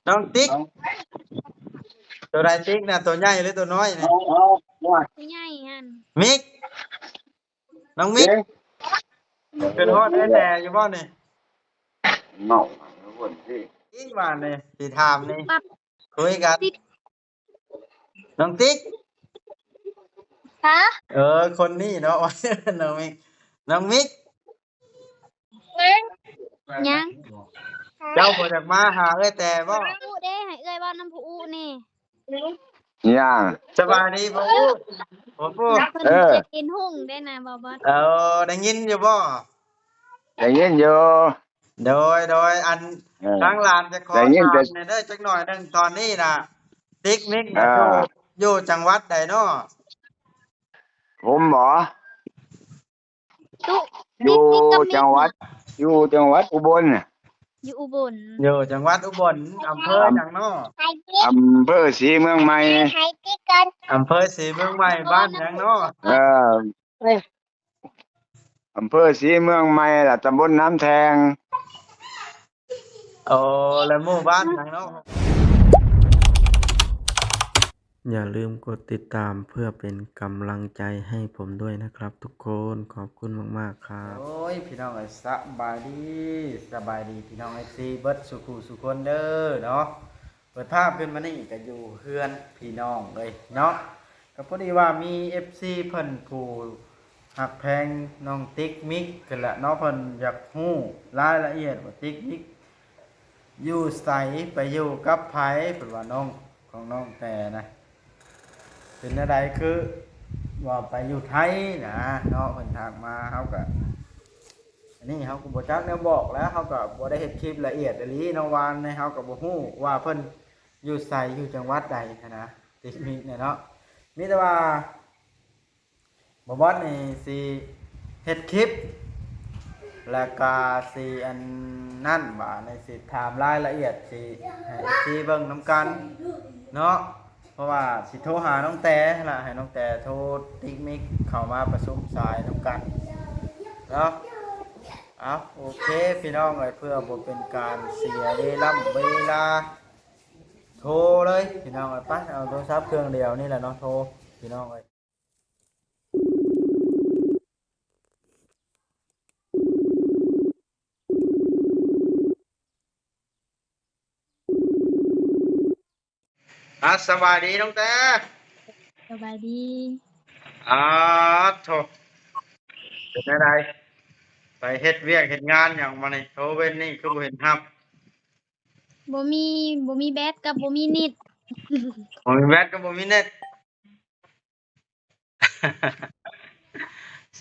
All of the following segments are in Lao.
ນ້ອງຕິກ ໂຕໃດຕິກນະ ໂຕໃຫຍ່ຫຼືໂຕນ້ອຍນີ້? ເອົາ ເອົາ ໂຕໃຫຍ່ຫັ້ນ ມິກ ນ້ອງມິກ ເອີ ເປັນຮອດໄອ້ແຕ່ຢູ່ບໍ່ນີ້? ເນາະ ເບິ່ງຊິ ອີກວ່ານີ້ ຊິຖາມນີ້ ຄຸຍກັນ ຕິກ ນ້ອງຕິກ ຮະ? ເອີ ຄົນນີ້ເນາະ ນ້ອງມິກ ນ້ອງມິກ ຍັງ ຍັງ ເຈົ້າບໍ່ຢາກມາຫາເອື້ອຍແຕ່ບໍ່? ຜູ້ເດ້ ໃຫ້ເອື້ອຍເວົ້ານຳຜູ້ອູ້ນີ້ ຍັງ ສະບາຍດີພໍ່ອູ້ ພໍ່ປູ້ ເອີ ເພິ່ນເປັນຫຸ່ງເດ້ນະ ບໍ່ ບໍ່ ເອີ ໄດ້ຍິນຢູ່ບໍ່? ໄດ້ຍິນຢູ່ ໂດຍ ໂດຍ ອັນ ເອີ ທາງຫຼານຈະຂໍຖາມແດ່ເດີ ຈັກໜ້ອຍໜຶ່ງ ຕອນນີ້ນະ ຕິກມິກນະ ເອີ ຢູ່ ຢູ່ຈັງຫວັດໃດເນາະ? ຜົມບໍ? ຕຸ ຢູ່ຈັງຫວັດ ຢູ່ຈັງຫວັດອຸບົນ ຢູ່ອຸບົນ ຢູ່ຈັງຫວັດອຸບົນ ອຳເພີຫຍັງເນາະ? ອຳເພີສີເມືອງໃໝ່ ອຳເພີສີເມືອງໃໝ່ ບ້ານຫຍັງເນາະ? ເອີ ອຳເພີສີເມືອງໃໝ່ ລະຕຳບົນນ້ຳແທງ. ໂອ້ ແລະໝູ່ບ້ານຫຍັງເນາະ? ຢ່າລືມກົດຕິດຕາມເພື່ອເປັນກຳລັງໃຈໃຫ້ຜົມດ້ວຍນະຄັບທຸກຄົນ. ຂອບຄຸນມາກໆ ຄັບ. ໂອ້ຍ ພີ່ນ້ອງເອີຍ ສະບາຍດີ ສະບາຍດີ ພີ່ນ້ອງເອັຟຊີ ເບິດສູ່ຄູ່ສູ່ຄົນເດີເນາະ. ເປີດພາບຂຶ້ນມານີ້ກໍຢູ່ເຮືອນພີ່ນ້ອງເລີຍເນາະ. ກໍພໍດີວ່າມີເອັຟຊີເພິ່ນຜູ້ຮັກແພງນ້ອງຕິກມິກຫັ້ນແຫຼະເນາະ ເພິ່ນຢາກຮູ້ລາຍລະອຽດວ່າຕິກມິກຢູ່ໃສ ໄປຢູ່ກັບໃຜ ເພິ່ນວ່ານ້ອງຂອງນ້ອງແຕ່ນະ ເປັນແນວໃດ ຄືວ່າໄປຢູ່ໄທນະເນາະ ເພິ່ນທັກມາ ເຮົາກໍ ອັນນີ້ເຮົາກໍບໍ່ຈັກແນວບອກແຫຼະ ເຮົາກໍບໍ່ໄດ້ເຮັດຄລິບລະອຽດອີ່ຫຼີເນາະ ວານນີ້ເຮົາກໍບໍ່ຮູ້ວ່າເພິ່ນຢູ່ໃສ ຢູ່ຈັງຫວັດໃດຫັ້ນນະ ຕິກມິກນີ້ເນາະ. ມີແຕ່ວ່າບ່າວບອດນີ້ຊິເຮັດຄລິບ ແລ້ວກໍຊິອັນນັ້ນ ບາດນີ້ຊິຖາມລາຍລະອຽດ ຊິໃຫ້ເອັຟຊີເບິ່ງນຳກັນເນາະ. ເພາະວ່າຊິໂທຫານ້ອງແຕຫັ້ນລະ ໃຫ້ນ້ອງແຕໂທຕິກມິກເຂົ້າມາປະຊຸມສາຍນຳກັນເນາະ. ເອົາ ໂອເຄ ພີ່ນ້ອງເອີຍ ເພື່ອບໍ່ເປັນການເສຍເວລາ ເວລາ ໂທເລີຍພີ່ນ້ອງເອີຍ. ໄປ ເອົາໂທລະສັບເຄື່ອງດຽວນີ້ແຫຼະເນາະ ໂທ ພີ່ນ້ອງເອີຍ. ອ່າ ສະບາຍດີນ້ອງແຕ. ສະບາຍດີ ອ່າ ໂທ້ ເປັນແນວໃດ ໄປເຮັດວຽກເຮັດງານຫຍັງມານີ້ ໂທເວັນນີ້ຄືບໍ່ເຫັນຮັບ? ບໍ່ມີ ບໍ່ມີແບັດກັບບໍ່ມີເນັດ. ບໍ່ມີແບັດກັບບໍ່ມີເນັດ.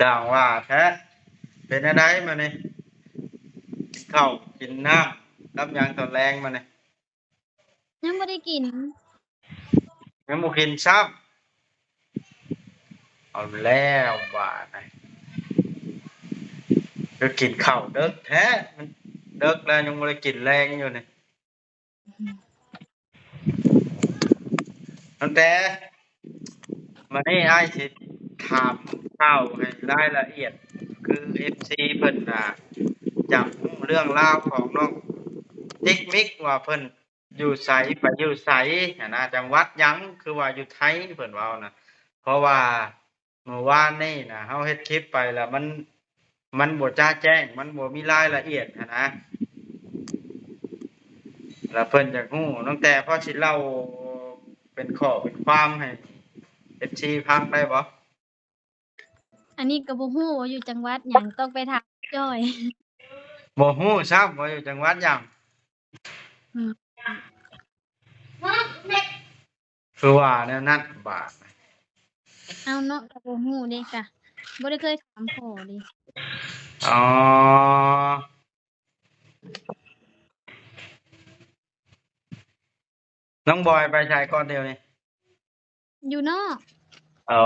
ຊ່າງວ່າແທ້. ເປັນແນວໃດມື້ນີ້ ກິນເຂົ້າກິນນ້ຳກັບຫຍັງຕອນແລງມື້ນີ້? ຍັງບໍ່ໄດ້ກິນ. ຍັງບໍ່ກິນຊ້ຳ. ເອົາແລ້ວບາດນີ້ ຄືກິນເຂົ້າເດິກແທ້. ມັນເດິກແລ້ວຍັງບໍ່ໄດ້ກິນແລງຢູ່ນີ້. ຕັ້ງແຕ່ມື້ນີ້ອ້າຍຊິຖາມຂ່າວໃຫ້ລາຍລະອຽດ ຄືເອັຟຊີເພິ່ນນະ ຢາກຮູ້ເລື່ອງລາວຂອງນ້ອງຕິກມິກ ວ່າເພິ່ນຢູ່ໃສ ໄປຢູ່ໃສຫັ້ນນະ ຈັງຫວັດຫຍັງ ຄືວ່າຢູ່ໄທ ເພິ່ນເວົ້ານະ. ເພາະວ່າ ມື້ວານນີ້ນະ ເຮົາເຮັດຄລິບໄປແລ້ວມັນ ມັນບໍ່ຈະແຈ້ງ ມັນບໍ່ມີລາຍລະອຽດຫັ້ນນະ ແລ້ວເພິ່ນຢາກຮູ້. ນ້ອງແຕພໍຊິເລົ່າເປັນຂໍ້ເປັນຄວາມໃຫ້ເອັຟຊີຟັງໄດ້ບໍ່? ອັນນີ້ກໍບໍ່ຮູ້ວ່າຢູ່ຈັງຫວັດຫຍັງ ຕ້ອງໄປຖາມຈ້ອຍ. ບໍ່ຮູ້ຊ້ຳວ່າຢູ່ຈັງຫວັດຫຍັງ? ອືມ ຄືວ່າແນວນັ້ນບາດ. ເອົາເນາະ ກໍບໍ່ຮູ້ເດ້ ກະບໍ່ໄດ້ເຄີຍຖາມພໍ່ເດ້. ອໍ ນ້ອງບອຍໄປໃສກ່ອນດຽວນີ້? ຢູ່ນອກ. ໂອ້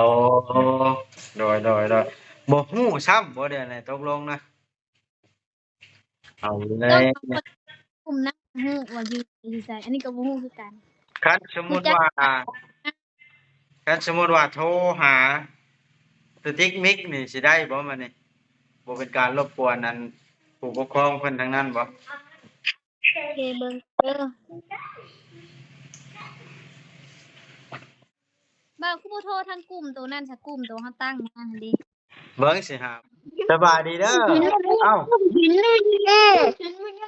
ໂດຍ ໂດຍ ໂດຍ. ບໍ່ຮູ້ຊ້ຳບໍ່ດຽວນີ້ ຕົກລົງນະ? ເອົາແລ້ວ ກຸ່ມນັ້ນຮູ້ວ່າຢູ່ ຢູ່ໃສ ອັນນີ້ກໍບໍ່ຮູ້ຄືກັນ. ຄັນສົມມຸດວ່າ ຈັກ ຄັນສົມມຸດວ່າໂທຫາສະຕິກມິກນີ້ຊິໄດ້ບໍ່ ບາດນີ້ ບໍ່ເປັນການລົບກວນອັນຜູ້ປົກຄອງເພິ່ນທາງນັ້ນບໍ່? ເບິ່ງ ເອີ ບ່າວຄືບໍ່ໂທທາງກຸ່ມໂຕນັ້ນຊະ ກຸ່ມໂຕເຮົາຕັ້ງມາຫັ້ນເດ. ເບິ່ງຊິຫາ. ສະບາຍດີເດີ. ເອົ້າ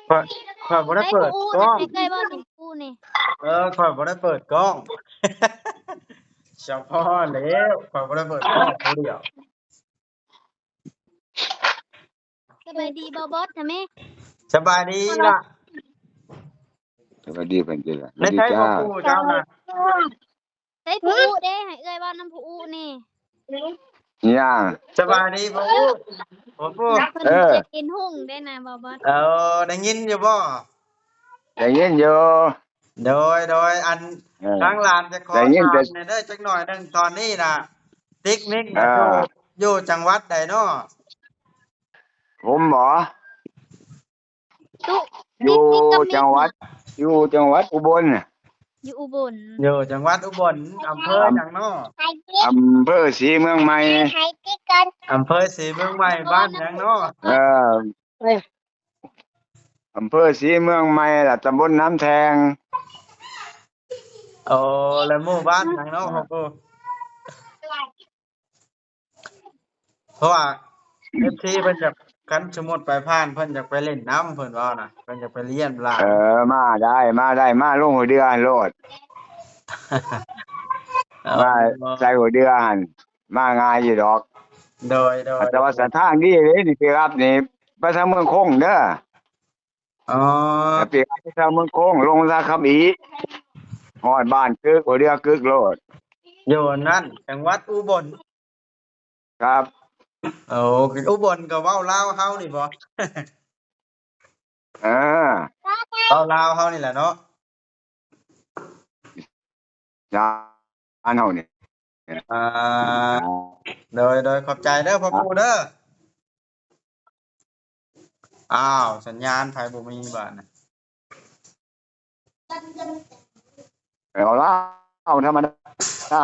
ຂ້ອຍ ຂ້ອຍບໍ່ໄດ້ເປີດກ້ອງ. ໃຫ້ຜູ້ອູ້ນະ ໃຫ້ເອື້ອຍເວົ້ານຳຜູ້ອູ້ນນີ້. ເອີ ຂ້ອຍບໍ່ໄດ້ເປີດກ້ອງ. ສະພໍ້ແລ້ວ ຂ້ອຍບໍ່ໄດ້ເປີດກ້ອງຜູ້ດຽວ. ສະບາຍດີບໍ່ບອດທະເມ. ສະບາຍດີອີ່ຫຼ້າ. ສະບາຍດີເພິ່ນຕິລະ. ໃນໃສພໍ່ປູ່ເຈົ້ານະ? ໃສພໍ່ປູ່ເດ້ ໃຫ້ເອື້ອຍເວົ້ານຳພໍ່ປູ່ນີ້. ຫຍັງ? ສະບາຍດີພໍ່ປູ່. ພໍ່ປູ່ ເອີ ເຫັນຮຸ່ງເດ້ນະບໍ່ບອດ. ເອີ ໄດ້ຍິນຢູ່ບໍ່? ໄດ້ຍິນຢູ່. ໂດຍ ໂດຍ ອັນ ເອີ ທາງຫຼານຈະຂໍຖາມແດ່ເດີ ຈັກໜ້ອຍໜຶ່ງ ຕອນນີ້ນະ ຕິກນິກ ເອີ ຢູ່ ຢູ່ຈັງຫວັດໃດເນາະ? ຜົມບໍ? ຕຸ ຢູ່ ຕິກ ຕິກກັບ ຈັງຫວັດ ຢູ່ຈັງຫວັດອຸບົນ. ຢູ່ອຸບົນ ຢູ່ຈັງຫວັດອຸບົນ. ອຳເພີຫຍັງເນາະ? ອຳເພີສີເມືອງໃໝ່. ອຳເພີສີເມືອງໃໝ່ ບ້ານຫຍັງເນາະ? ເອີ ອຳເພີສີເມືອງໃໝ່ລະ ຕຳບົນນ້ຳແທງ. ໂອ້ ແລ້ວໝູ່ບ້ານຫຍັງເນາະ ພໍ່ປູ່? ເພາະວ່າ ເອັຟຊີ ເພິ່ນຢາກ ຄັນສົມມຸດໄປຜ່ານ ເພິ່ນຢາກໄປຫຼິ້ນນຳ ເພິ່ນເວົ້ານະ ເພິ່ນຢາກໄປຢ້ຽມຫຼານ. ເອີ ມາໄດ້ ມາໄດ້ ມາລົງຫົວເດື່ອຫັ້ນໂລດ. ເອີ ມາໃສ່ຫົວເດື່ອຫັ້ນ ມາງ່າຍຢູ່ດອກ. ໂດຍ ໂດຍ ແຕ່ວ່າສະຖານທີ່ນີ້ ໄປຮັບນີ້ ໄປທາງເມືອງຄົງເດີ. ອໍ ໄປທາງເມືອງຄົງ ລົງທ່າຄຳອີກ ຮອດບ້ານກຶກ ຫົວເດື່ອກຶກໂລດ. ຢູ່ນັ້ນ ຈັງຫວັດອຸບົນ. ຄັບ. ໂອ້ ອຸບົນກໍເວົ້າລາວເຮົານີ້ບໍ? ເອີ ເວົ້າລາວເຮົານີ້ແຫຼະເນາະ. ຈານເຮົານີ້. ອ່າ ໂດຍ ໂດຍ ຂອບໃຈເດີພໍ່ປູ່ເດີ. ອ້າວ ສັນຍານໃຜບໍ່ມີບາດນະ? ເອົາລາວທຳມະດາ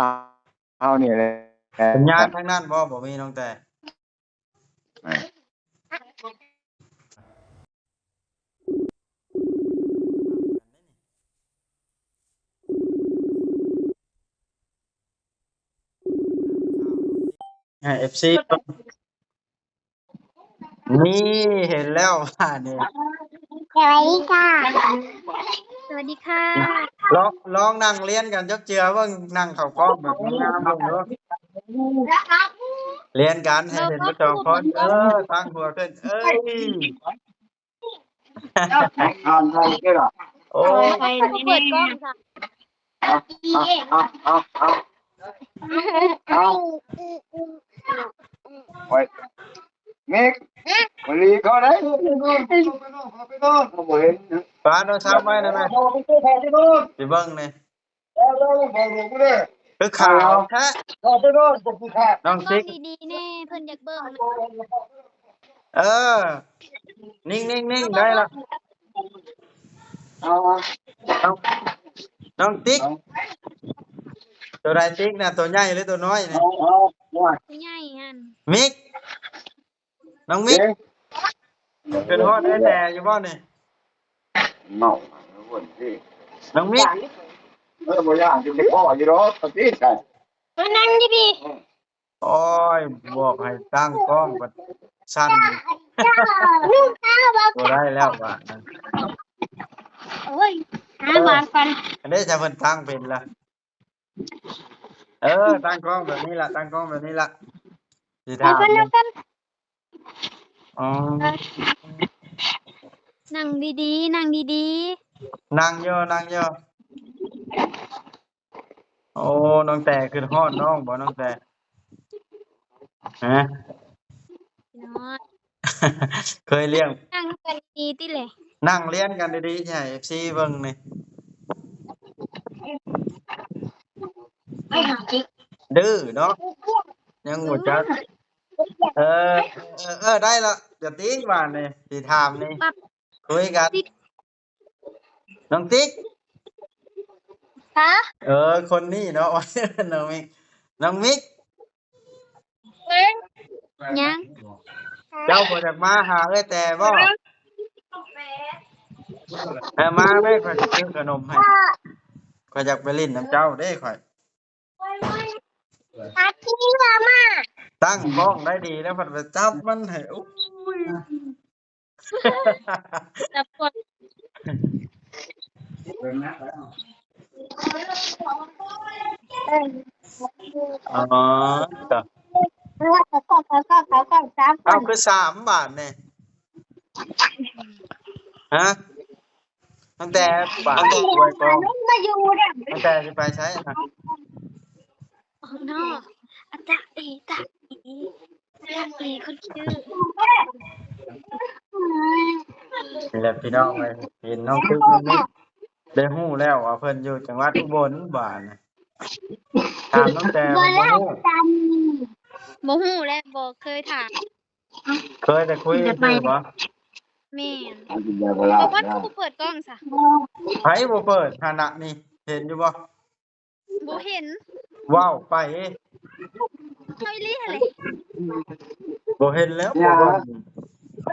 ເຮົານີ້ແຫຼະ. ສັນຍານທາງນັ້ນບໍ່ ບໍ່ມີນ້ອງແຕ່? ໃຫ້ເອັຟຊີ ນີ້ເຫັນແລ້ວບາດນີ້. ສະຫວັດດີຄ່ະ ສະຫວັດດີຄ່ະ. ລອງ ລອງນັ່ງລຽນກັນຈັກເທື່ອເບິ່ງ ນັ່ງເຂົ້າກ້ອງແບບງາມໆເບິ່ງເດີ. ລຽນກັນໃຫ້ເຫັນທັງສອງຄົນ. ເອີ ຕັ້ງຫົວຂຶ້ນ ເອີຍ. ໂອ້ຍ ເປີດກ້ອງຊະ. ເອົາ ເອົາ ເອົາ ເອົາ ເອົາ ເອົາ ໂອ້ຍ ມິກ ມາລີເຂົ້າໄດ້ ເຂົາບໍ່ເຫັນ. ປ້າ ໂທລະສັບໄວ້ນະແມ່ ຊິເບິ່ງນີ້. ຄືຂາວແທ້ ນ້ອງຕິກ ເບິ່ງດີໆແດ່ ເພິ່ນຢາກເບິ່ງນະ. ເອີ ນິ່ງໆໆ ໄດ້ລະ. ນ້ອງ ນ້ອງຕິກ ໂຕໃດຕິກນະ ໂຕໃຫຍ່ຫຼືໂຕນ້ອຍນີ້? ໂຕໃຫຍ່ຫັ້ນ. ມິກ ນ້ອງມິກ ເອີ ຂຶ້ນຮອດໄອ້ແຕ່ຢູ່ບໍ່ນີ້? ເມົາ ນ້ອງມິກ ເອີ ບໍ່ຢ້ານ ຊິພໍຢູ່ດອກ ປະຕິດ ມານັ່ງຢູ່ພີ້. ໂອ້ຍ ບອກໃຫ້ຕັ້ງກ້ອງ ບັດສັ່ນ ບໍ່ໄດ້ແລ້ວບາດນັ້ນ. ໂອ້ຍ ຫາຫວານກັນ ອັນນີ້ຈະເພິ່ນຕັ້ງເປັນລະ. ເອີ ຕັ້ງກ້ອງແບບນີ້ລະ ຕັ້ງກ້ອງແບບນີ້ລະ ຊິຖາມ. ອໍ ນັ່ງດີໆ ນັ່ງດີໆ. ນັ່ງຢູ່ ນັ່ງຢູ່. ໂອ້ ນ້ອງແຕ່ ຄິດຮອດນ້ອງບໍ່ ນ້ອງແຕ່? ຮະ? ເຄີຍລ້ຽງ ນັ່ງກັນດີໆຕິເລ. ນັ່ງລຽນກັນດີໆ ຊິໃຫ້ເອັຟຊີເບິ່ງນີ້. ດື້ເນາະ ຍັງຮູ້ຈັກ. ເອີ ເອີ ເອີ ໄດ້ລະ ຢ່າຕິງບາດນີ້ ຊິຖາມນີ້ ຄຸຍກັນ. ນ້ອງຕິກ ຮະ? ເອີ ຄົນນີ້ເນາະ ນ້ອງມິກ ນ້ອງມິກ. ຍັງ ຍັງ. ເຈົ້າບໍ່ຢາກມາຫາເອື້ອຍແຕ່ບໍ່? ເອີ ມາແມ່ ຂ້ອຍຊິຊື້ຂະໜົມໃຫ້. ຂ້ອຍຢາກໄປຫຼິ້ນນຳເຈົ້າເດ້ຂ້ອຍ. ອາທິລະມາ ຕັ້ງກ້ອງໄດ້ດີແລ້ວ ພັດໄປຈັບມັນໃຫ້ ໂອ້ຍ ຈັບກ່ອນ. ອໍ ເອົາຄືສາມບາດນີ້ ຮະ? ຕັ້ງແຕ່ບາດ ອວຍກອງ ມາຢູ່ນຳ ຕັ້ງແຕ່ຊິໄປໃສນະ? ອອກນອກ ອະຕະເອຕະເອ ອະຕະເອຄົນຊື່ ນີ້ແຫຼະພີ່ນ້ອງເອີຍ ເຫັນນ້ອງຕຶກນີ້ ໄດ້ຮູ້ແລ້ວວ່າເພິ່ນຢູ່ຈັງຫວັດອຸບົນບາດນີ້. ຖາມນ້ອງແຕ່ບໍ່ຮູ້ ບໍ່ຮູ້ແຫຼະ ບໍ່ເຄີຍຖາມ. ເຄີຍແຕ່ຄຸຍຊື່ບໍ່? ແມ່ນ. ເອົາບັດຄືບໍ່ເປີດກ້ອງຊະ? ໃຜບໍ່ເປີດຫັ້ນນະ ນີ້ເຫັນຢູ່ບໍ່? ບໍ່ເຫັນ. ເວົ້າໄປ. ເອົາອີ່ຫຼີຫັ້ນແຫຼະ. ບໍ່ເຫັນແລ້ວ ບໍ່ເບິ່ງ. ເ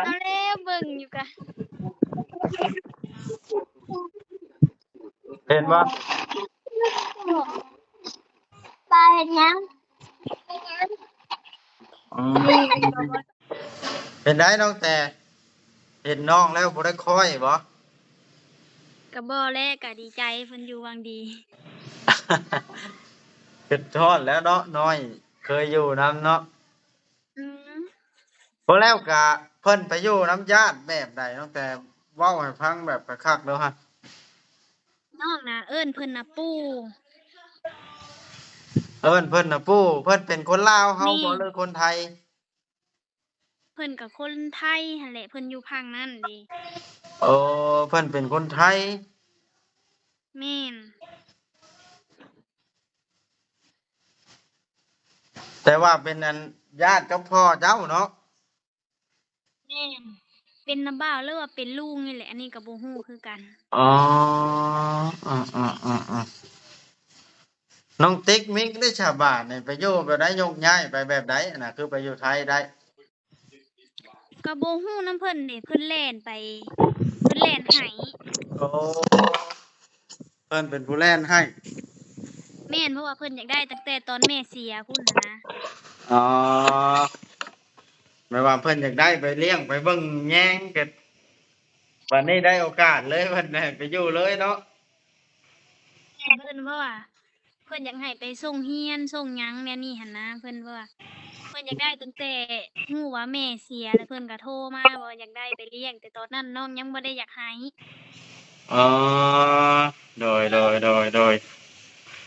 ອົາແລ້ວ ເບິ່ງຢູ່ກະ. ເຫັນບໍ່? ປາເຮັດຫຍັງ? ອືມ ເປັນໃດນ້ອງແຕ່ ເຫັນນ້ອງແລ້ວບໍ່ໄດ້ຄ້ອຍບໍ່? ກະບໍ່ແຫຼະ ກະດີໃຈເພິ່ນຢູ່ຫວັງດີ. ຄິດຮອດແລ້ວເນາະ ນ້ອຍເຄີຍຢູ່ນຳເນາະ. ອືມ ບໍ່ແລ້ວກະເພິ່ນໄປຢູ່ນຳຍາດແບບໃດ ນ້ອງແຕ່ເວົ້າໃຫ້ຟັງແບບຄັກໆເດີຫັ້ນ. ນ້ອງນະເອີ້ນເພິ່ນນະປູ່. ເອີ້ນເພິ່ນນະປູ່. ເພິ່ນເປັນຄົນລາວເຮົາບໍ່ ຫຼືຄົນໄທ? ເພິ່ນກະຄົນໄທຫັ້ນແຫຼະ ເພິ່ນຢູ່ພັງນັ້ນເດ. ໂອ້ ເພິ່ນເປັນຄົນໄທ. ແມ່ນ. ແຕ່ວ່າເປັນອັນຍາດກັບພໍ່ເຈົ້າເນາະ? ແມ່ນ ເປັນນ້າບ່າວ ຫຼືວ່າເປັນລຸງນີ້ແຫຼະ ອັນນີ້ກໍບໍ່ຮູ້ຄືກັນ. ອໍ ອືມໆໆ ນ້ອງຕິກມິກໄດ້ສະບານນີ້ ໄປຢູ່ແບບໃດ ຍົກຍ້າຍໄປແບບໃດນະ ຄືໄປຢູ່ໄທໄດ້? ກໍບໍ່ຮູ້ນຳເພິ່ນເດ ເພິ່ນແລ່ນໄປ ເພິ່ນແລ່ນໃຫ້. ໂອ້ ເພິ່ນເປັນຜູ້ແລ່ນໃຫ້. ແມ່ນ ເພາະວ່າເພິ່ນຢາກໄດ້ຕັ້ງແຕ່ຕອນແມ່ເສຍພຸ້ນນະ. ອໍ ແມ່ນວ່າເພິ່ນຢາກໄດ້ໄປລ້ຽງໄປເບິ່ງແຍງ ກໍບັດນີ້ໄດ້ໂອກາດເລີຍ ເພິ່ນໃຫ້ໄປຢູ່ເລີຍເນາະ. ແມ່ນ ເພິ່ນ ເພາະວ່າ ເພິ່ນຢາກໃຫ້ໄປສົ່ງຮຽນສົ່ງຫຍັງແນວນີ້ຫັ້ນນະ ເພິ່ນວ່າເພິ່ນຢາກໄດ້ຕັ້ງແຕ່ຮູ້ວ່າແມ່ເສຍ ແລ້ວເພິ່ນກໍໂທມາວ່າຢາກໄດ້ໄປລ້ຽງ ແຕ່ຕອນນັ້ນນ້ອງຍັງບໍ່ໄດ້ຢາກໃຫ້. ອໍ ໂດຍໆໆ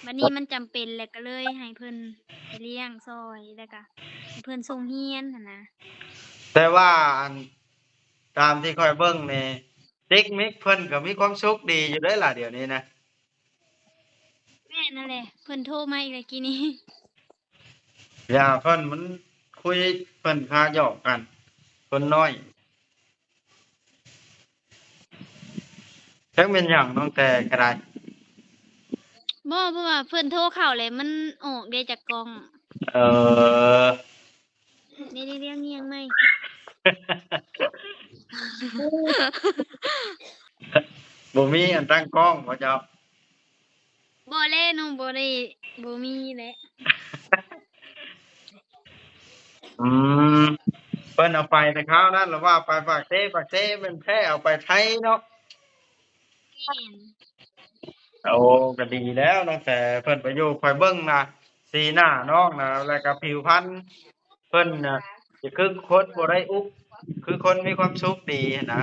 ໆ ບັດນີ້ມັນຈຳເປັນ ແລ້ວກໍເລີຍໃຫ້ເພິ່ນໄປລ້ຽງຊ່ອຍ ແລ້ວກໍໃຫ້ເພິ່ນສົ່ງຮຽນຫັ້ນນະ. ແຕ່ວ່າອັນ ຕາມທີ່ຂ້ອຍເບິ່ງນີ້ ຕິກມິກເພິ່ນກໍມີຄວາມສຸກດີຢູ່ເດ້ລະ ດຽວນີ້ນະ. ແມ່ນຫັ້ນແຫຼະ ເພິ່ນໂທມາອີກແລ້ວກີ້ນີ້. ຢ່າເພິ່ນ ມັນຄຸຍ ເພິ່ນຄາຫຍອກກັນ ຄົນນ້ອຍ ຈັກແມ່ນຫຍັງນ້ອງແຕ່ກໍໄດ້. ບໍ່ ເພາະວ່າເພິ່ນໂທເຂົ້າແລ້ວມັນອອກເດ້ຈາກກ້ອງ. ເອີ. ນີ້ ນີ້ ລຽງ ລຽງໃໝ່. ບໍ່ມີອັນຕັ້ງກ້ອງບໍ່ເຈົ້າ? ບໍ່ແລ້ວ ນ້ອງບໍ່ໄດ້ ບໍ່ມີແຫຼະ. ອືມ ເພິ່ນເອົາໄປແຕ່ຄາວນັ້ນລະວ່າໄປປາກເຊ ປາກເຊແມ່ນແທ້ ເອົາໄປໄທເນາະ. ແມ່ນ. ໂອ້ ກໍດີແລ້ວ ຕັ້ງແຕ່ເພິ່ນໄປຢູ່ ຂ້ອຍເບິ່ງນະ ສີໜ້ານ້ອງນະ ແລ້ວກໍຜິວພັນເພິ່ນນະ ຊິຄືຄົນບໍ່ໄດ້ອຸກ ຄືຄົນມີຄວາມສຸກດີຫັ້ນນະ.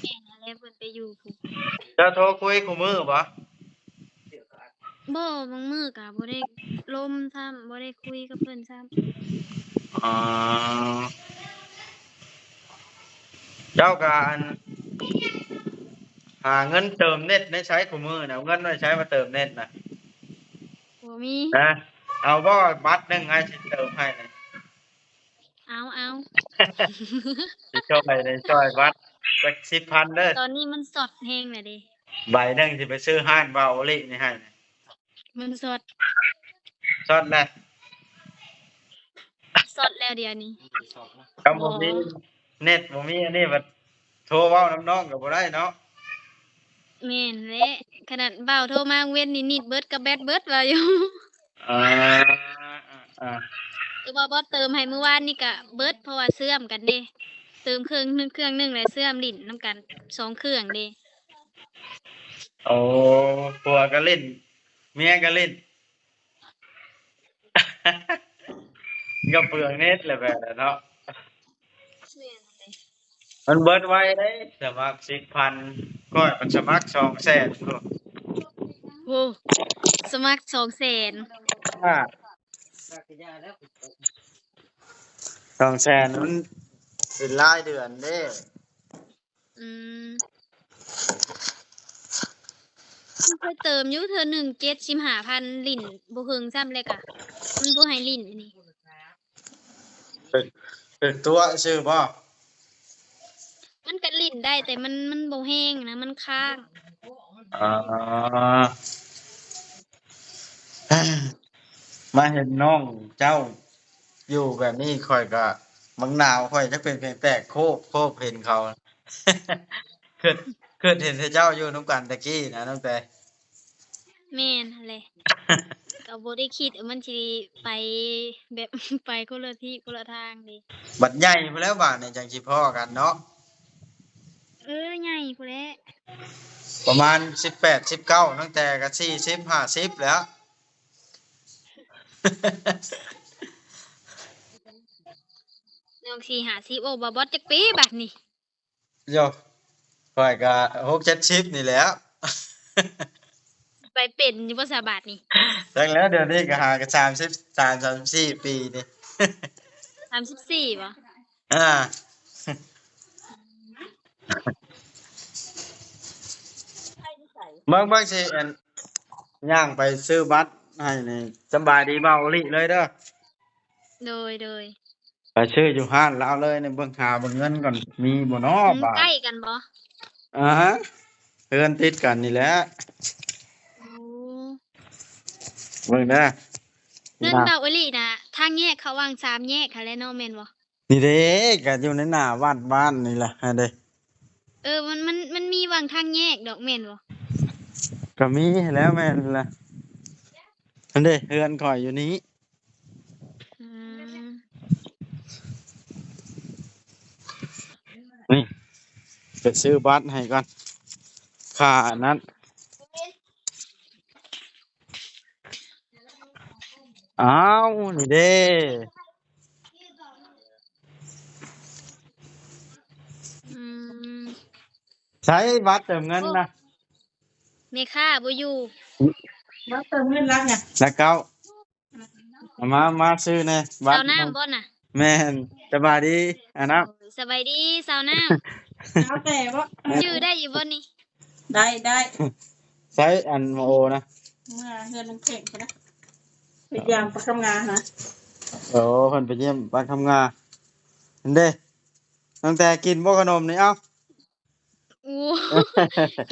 ແມ່ນແລ້ວ ເພິ່ນໄປຢູ່ພຸ້ນ. ເຈົ້າໂທຄຸຍຄູ່ມື້ບໍ່? ບໍ່ ບາງມື້ກໍບໍ່ໄດ້ລົມຊ້ຳ ບໍ່ໄດ້ຄຸຍກັບເພິ່ນຊ້ຳ. ອໍ ເຈົ້າກໍອັນ ຫາເງິນເຕີມເນັດໃນໃສຄູ່ມື້ນະ ເອົາເງິນໄວ້ໃສມາເຕີມເນັດນະ? ບໍ່ມີ. ນະ ເອົາບໍ່ ບັດໜຶ່ງອ້າຍຊິເຕີມໃຫ້ນະ. ເອົາ ເອົາ ຊິຊ່ອຍ ຊິຊ່ອຍບັດຈັກສິບພັນເດີ. ຕອນນີ້ມັນຊັອດແຮງແລ້ວເດ້. ໃບໜຶ່ງຊິໄປຊື້ຮ້ານວາໂອລິນີ້ໃຫ້. ມັນຊັອດ. ຊັອດແລ້ວ. ຊັອດແລ້ວດຽວນີ້. ຄຳບໍ່ມີ. ເນັດບໍ່ມີ ອັນນີ້ບັດໂທເວົ້ານຳນ້ອງກໍບໍ່ໄດ້ເນາະ. ແມ່ນແຫຼະ ຂະໜາດບ່າວໂທມາເວັນນີ້ ນິດເບິດກັບແບັດເບິດວ່າຢູ່. ອ່າ ອ່າ ອ່າ ຄືວ່າບໍ່ເຕີມໃຫ້ມື້ວານນີ້ກະເບິດ ເພາະວ່າເຊື່ອມກັນເດ້ ເຕີມເຄື່ອງໜຶ່ງ ເຄື່ອງໜຶ່ງ ແລ້ວເຊື່ອມຫຼິ້ນນຳກັນສອງເຄື່ອງເດ້. ໂອ້ ຜົວກໍຫຼິ້ນ ເມຍກໍຫຼິ້ນ ກໍເປືອງເນັດແຫຼະແບບນັ້ນເນາະ. ມັນເບິດໄວເດ້ ສະໝັກສິບພັນ ຂ້ອຍມັນສະໝັກສອງແສນພຸ້ນ. ໂອ້ ສະໝັກສອງແສນ ອ່າ ສອງແສນ ມັນເປັນລາຍເດືອນເດ້. ອືມ ມັນເຄີຍເຕີມຢູ່ເທື່ອໜຶ່ງ ເຈັດສິບຫ້າພັນ ຫຼິ້ນບໍ່ເຄິ່ງຊ້ຳ ແລ້ວກະມັນບໍ່ໃຫ້ຫຼິ້ນອັນນີ້. ເປັນ ເປັນຕົວະຊື່ບໍ່? ມັນກະຫຼິ້ນໄດ້ ແຕ່ມັນ ມັນບໍ່ແຮງນະ ມັນຄ້າງ. ອໍ ມາເຫັນນ້ອງເຈົ້າຢູ່ແບບນີ້ ຂ້ອຍກະ ບັກໜາວຂ້ອຍຈັກເປັນພຽງແຕກໂຄບ ໂຄບເຫັນເຂົາ ຄຶດ ຄຶດເຫັນແຕ່ເຈົ້າຢູ່ນຳກັນແຕ່ກີ້ນະ ນ້ອງແຕ. ແມ່ນຫັ້ນແຫຼະ ກໍບໍ່ໄດ້ຄິດວ່າມັນຊິໄປແບບ ໄປຄົນລະທິດຄົນລະທາງເດ້. ບັດໃຫຍ່ພຸ້ນແລ້ວບາດນີ້ຈັ່ງຊິພໍ້ກັນເນາະ. ເອີ ໃຫຍ່ພຸ້ນແຫຼະ ປະມານສິບແປດ ສິບເກົ້າ ຕັ້ງແຕ່ກໍສີ່ສິບ ຫ້າສິບແລ້ວ. ນ້ອງສີ່ຫ້າສິບ ໂອ້ ບ່າວບອດຈັກປີບາດນີ້? ໂຢ ຂ້ອຍກະຫົກເຈັດສິບນີ້ແຫຼ້ວ. ໄປເປັນຢູ່ບໍ່ສະບາດນີ້? ຈັກແລ້ວ ດຽວນີ້ກະຫາກະສາມສິບສາມ ສາມສິບສີ່ປີນີ້. ສາມສິບສີ່ບໍ່? ອ່າ ເບິ່ງ ເບິ່ງຊິ ອັນ ຍ່າງໄປຊື້ບັດໃຫ້ນີ້. ສະບາຍດີບ່າວໂອລິເລີຍເດີ. ໂດຍ ໂດຍ. ໄປຊື້ຢູ່ຮ້ານລາວເລີຍນີ້ ເບິ່ງ ຫາເບິ່ງເງິນກ່ອນ ມີບໍ່ເນາະ? ອືມ ບາດ ໃກ້ກັນບໍ່? ອາ ເຮືອນຕິດກັນນີ້ແຫຼະ. ໂອ້ ເບິ່ງເດີ ເຮືອນບ່າວໂອລິນະ ທາງແຍກເຂົ້າຫວ່າງສາມແຍກຫັ້ນແຫຼະເນາະ ແມ່ນບໍ່? ນີ້ເດ້ ກະຢູ່ໃນໜ້າວັດບ້ານນີ້ແຫຼະ ຫັ້ນເດ້. ເອີ ມັນ ມັນ ມັນມີຫວ່າງທາງແຍກດອກ ແມ່ນບໍ່? ກະມີຫັ້ນແຫຼະ ແມ່ນລະ ຫັ້ນເດ້ ເຮືອນຂ້ອຍຢູ່ນີ້. ອືມ ນີ້ ໄປຊື້ບັດໃຫ້ກ່ອນ ຄ່າອັນນັ້ນ. ອ້າວ ນີ້ເດ້. ອືມ ໃຊ້ບັດເຕີມເງິນນະ ແມ່ຄ້າບໍ່ຢູ່. ບັດເຕີມເງິນຫຼັກຫຍັງ? ຫຼັກເກົ້າ. ເອົາມາ ມາຊື້ແດ່ບັດ. ສາວນ້ຳບໍ່ນະ? ແມ່ນ. ສະບາຍດີ ອານ້ຳ. ໂອ້ຍ ສະບາຍດີສາວນ້ຳ. ສາວແຕ່ບໍ່? ຈື່ໄດ້ຢູ່ບໍ່ນີ້? ໄດ້ ໄດ້. ໃສອັນໝໍໂອນະ? ເມືອເຮືອນລຸງເພັງພຸ້ນນະ ໄປຢ້ຽມປາຄຳງາຫັ້ນນະ. ໂອ້ ເພິ່ນໄປຢ້ຽມປາຄຳງາ. ເດ້ ຕັ້ງແຕ່ກິນບໍ່ຂະໜົມນີ້? ເອົ້າ ໂອ້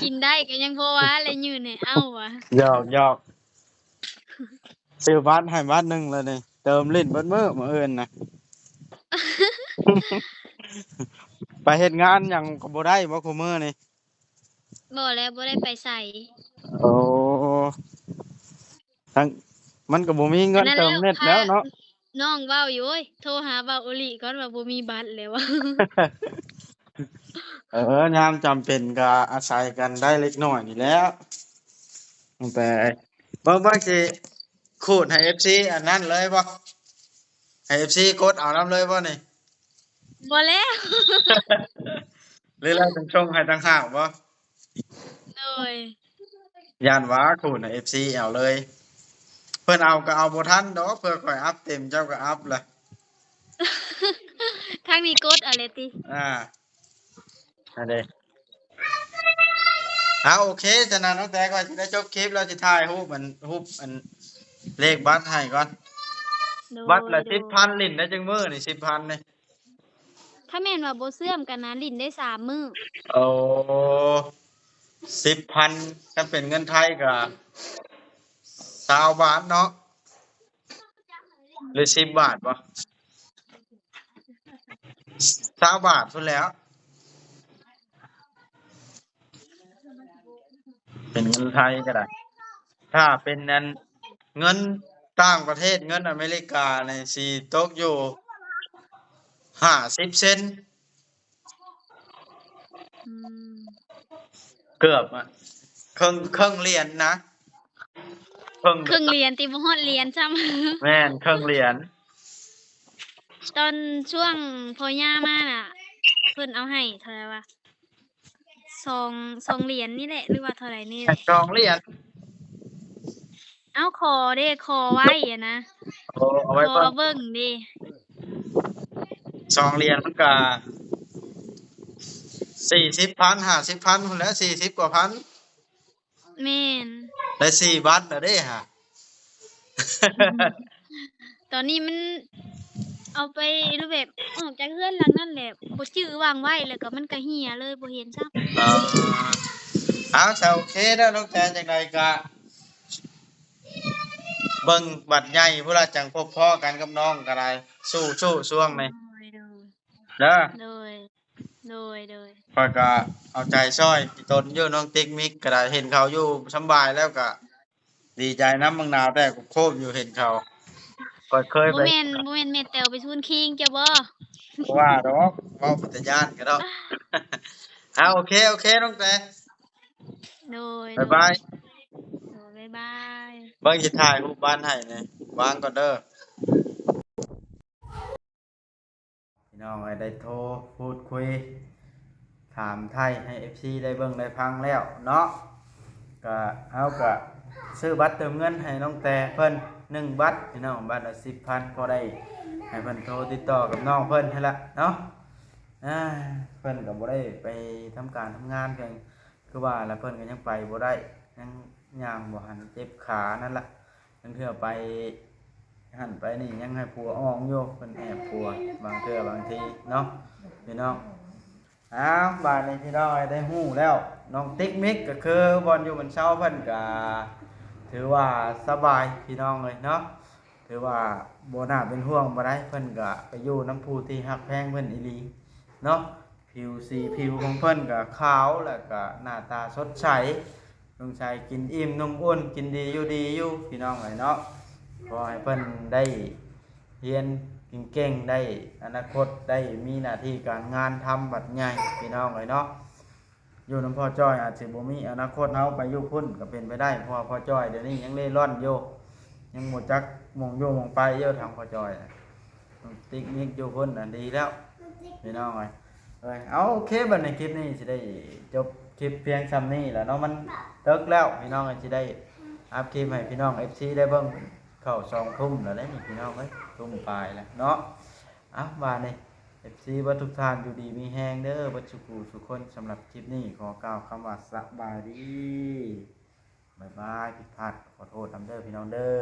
ກິນໄດ້ກໍຍັງພໍວ່າແຫຼະ ຍື່ນໃຫ້ເອົາວ່າ. ຫຍອກໆ ຊື້ບັດໃຫ້ບັດໜຶ່ງແລ້ວນີ້ ເຕີມຫຼິ້ນເບິດມື້ມື້ອື່ນນະ. ໄປເຮັດງານຫຍັງກໍບໍ່ໄດ້ບໍ່ ຄູ່ມື້ນີ້? ບໍ່ແລ້ວ ບໍ່ໄດ້ໄປໃສ. ໂອ້ ທັງ ມັນກໍບໍ່ມີເງິນເຕີມເນັດແລ້ວເນາະ. ນ້ອງເວົ້າຢູ່ ໂອ້ຍ ໂທຫາບ່າວໂອລິກ່ອນວ່າບໍ່ມີບັດແລ້ວ. ເອີ ຍາມຈຳເປັນກໍອາໄສກັນໄດ້ເລັກນ້ອຍນີ້ແຫຼະ. ແຕ່ເບິ່ງ ເບິ່ງຊິຂູດໃຫ້ເອັຟຊີອັນນັ້ນເລີຍບໍ່? ໃຫ້ເອັຟຊີກົດເອົານຳເລີຍບໍ່ນີ້? ບໍ່ແລ້ວ. ຫຼືລະສົ່ງໃຫ້ຕ່າງຫາກບໍ່? ໂດຍ. ຢ້ານວ່າຄູນເອັຟຊີເອົາເລີຍ. ເພິ່ນເອົາກໍເອົາບໍ່ທັນດອກ ເພື່ອຂ້ອຍອັບເຕັມເຈົ້າກໍອັບລະ. ທາງນີ້ກົດເອົາແຫຼະຕິ? ອ່າ ອັນເດ. ອ່າ ໂອເຄ ສະນັ້ນນ້ອງແຕຂ້ອຍຊິໄດ້ຈົບຄລິບແລ້ວ ຊິຖ່າຍຮູບອັນ ຮູບອັນເລກບັດໃຫ້ກ່ອນ. ໂດຍ ບັດລະ ໂດຍ ສິບພັນ ຫຼິ້ນໄດ້ຈັກມື້ນີ້ ສິບພັນນີ້? ຖ້າແມ່ນວ່າບໍ່ເຊື່ອມກັນນະ ຫຼິ້ນໄດ້ສາມມື້. ໂອ້ ສິບພັນ ຄັນເປັນເງິນໄທກໍຊາວບາດເນາະ ຫຼື ສິບບາດບໍ່? ຊາວບາດພຸ້ນແຫຼ້ວ ເປັນເງິນໄທກໍໄດ້. ຖ້າເປັນອັນເງິນຕ່າງປະເທດ ເງິນອາເມລິການີ້ ຊິຕົກຢູ່ຫ້າສິບເຊັນ. ອືມ ເກືອບອະ ເຄິ່ງ ເຄິ່ງຫຼຽນນະ ເຄິ່ງ ເຄິ່ງຫຼຽນຕິ ບໍ່ຮອດຫຼຽນຊ້ຳ. ແມ່ນ ເຄິ່ງຫຼຽນ. ຕອນຊ່ວງພໍ່ຍ່າມານະ ເພິ່ນເອົາໃຫ້ເທົ່າໃດວະ ສອງ ສອງຫຼຽນນີ້ແຫຼະ ຫຼືວ່າເທົ່າໃດນີ້ແຫຼະ ສອງຫຼຽນ. ເອົາ ຂໍເດ້ ຂໍໄວ້ຫັ້ນນະ. ໂອ້ ເອົາໄວ້ ຂໍເບິ່ງ ເບິ່ງເດ້. ສອງຫຼຽນມັນກະສີ່ສິບພັນ ຫ້າສິບພັນພຸ້ນແຫຼະ ສີ່ສິບກວ່າພັນ. ແມ່ນ ໄດ້ສີ່ບັດແລ້ວເດ້ຫາ. ຕອນນີ້ມັນເອົາໄປ ຫຼືແບບອອກຈາກເຮືອນຫຼັງນັ້ນແຫຼະ ບໍ່ຈື່ວາງໄວ້ ແລ້ວກໍມັນກໍເຫ່ຍເລີຍ ບໍ່ເຫັນຊ້ຳ. ເອົາ ເອົາ ຊະ ໂອເຄເດີນ້ອງແຕນ. ຈັ່ງໃດກໍເບິ່ງບັດໃຫຍ່ພຸ້ນລະ ຈັ່ງພົບພໍ້ກັນກັບນ້ອງກໍໄດ້. ສູ້ໆ ຊ່ວງນີ້ ໂດຍ ໂດຍ ເດີ. ໂດຍ ໂດຍ ໂດຍ. ຂ້ອຍກໍເອົາໃຈຊ່ອຍຕົນຢູ່ ນ້ອງຕິກມິກກໍໄດ້. ເຫັນເຂົາຢູ່ສຳບາຍແລ້ວກໍດີໃຈນຳ. ບັກໜາວແຕ່ໂຄບຢູ່ເຫັນເຂົາ. ຂ້ອຍເຄີຍ ບໍ່ ໄປ ແມ່ນ ບໍ່ແມ່ນແມ່ແຕວໄປຊວນຄີງເຈົ້າບໍ່? ບໍ່ວ່າດອກ ເວົ້າເປັນຕາຢ້ານກະດອກ. ເອົາ ໂອເຄ ໂອເຄ ນ້ອງແຕນ. ໂດຍ ບາຍບາຍ. ໂດຍ ບາຍບາຍ. ເບິ່ງຊິຖ່າຍຮູບບ້ານໃຫ້ແດ່. ວາງກ່ອນເດີ. ພີ່ນ້ອງເອີຍ ໄດ້ໂທພູດຄຸຍຖາມໄຖ່ໃຫ້ເອັຟຊີໄດ້ເບິ່ງໄດ້ຟັງແລ້ວເນາະ. ກະ ເຮົາກະຊື້ບັດເຕີມເງິນໃຫ້ນ້ອງແຕເພິ່ນໜຶ່ງບັດ ພີ່ນ້ອງ ບັດລະສິບພັນ ພໍໄດ້ໃຫ້ເພິ່ນໂທຕິດຕໍ່ກັບນ້ອງເພິ່ນຫັ້ນລະເນາະ. ອາ ເພິ່ນກະບໍ່ໄດ້ໄປທຳການທຳງານ ຄືວ່າລະ ເພິ່ນກະຍັງໄປບໍ່ໄດ້ ຍັງຍ່າງບໍ່ທັນເຈັບຂານັ້ນລະ. ລາງເທື່ອໄປຫັ້ນໄປນີ້ຍັງໃຫ້ຜົວອ່ອງຢູ່ ເພິ່ນແອບຜົວບາງເທື່ອບາງທີເນາະ ພີ່ນ້ອງ. ອ້າວ ບາດນີ້ພີ່ນ້ອງເອີຍ ໄດ້ຮູ້ແລ້ວ ນ້ອງຕິກມິກກໍຄືບ່ອນຢູ່ບ່ອນເຊົາເພິ່ນກໍຖືວ່າສະບາຍ ພີ່ນ້ອງເອີຍເນາະ. ຖືວ່າບໍ່ໜ້າເປັນຫ່ວງປານໃດ ເພິ່ນກໍໄປຢູ່ນຳຜູ້ທີ່ຮັກແພງເພິ່ນອີ່ຫຼີເນາະ. ຜິວ ສີຜິວຂອງເພິ່ນກໍຂາວ ແລ້ວກໍໜ້າຕາສົດໃສ ສົງໄສກິນອີ່ມນຸ່ມອຸ່ນ ກິນດີຢູ່ດີຢູ່ ພີ່ນ້ອງເອີຍເນາະ. ຂໍໃຫ້ເພິ່ນໄດ້ຮຽນເກັ່ງໆ ໄດ້ອະນາຄົດ ໄດ້ມີໜ້າທີ່ການງານທຳບັດໃຫຍ່ ພີ່ນ້ອງເອີຍເນາະ. ຢູ່ນຳພໍ່ຈ້ອຍອາດຊິບໍ່ມີອະນາຄົດ ເຮົາໄປຢູ່ພຸ້ນກໍເປັນໄປໄດ້ ເພາະວ່າພໍ່ຈ້ອຍດຽວນີ້ຍັງເລ່ລ່ອນຢູ່ ຍັງບໍ່ຈັກໝ່ອງຢູ່ໝ່ອງໄປຢູ່ ທາງພໍ່ຈ້ອຍນະ. ຕິກນິກຢູ່ພຸ້ນນະດີແລ້ວ ພີ່ນ້ອງເອີຍ. ເອີຍ ເອົາ ໂອເຄ ບັດນີ້ຄລິບນີ້ຊິໄດ້ຈົບຄລິບພຽງຊ່ຳນີ້ແຫຼະເນາະ ມັນເດິກແລ້ວ ພີ່ນ້ອງເອີຍ. ຊິໄດ້ອັບຄລິບໃຫ້ພີ່ນ້ອງເອັຟຊີໄດ້ເບິ່ງ ເຂົ້າສອງທຸ່ມແລ້ວເດ້ນີ້ ພີ່ນ້ອງເອີຍ ທຸ່ມປາຍແລ້ວເນາະ. ເອົາ ບາດນີ້ ເອັຟຊີເບິດທຸກທ່ານ ຢູ່ດີມີແຮງເດີ ເບິດສູ່ຜູ້ສູ່ຄົນ. ສຳລັບຄລິບນີ້ຂໍກ່າວຄຳວ່າສະບາຍດີ ບາຍບາຍ. ຜິດພາດຂໍໂທດນຳເດີ ພີ່ນ້ອງເດີ.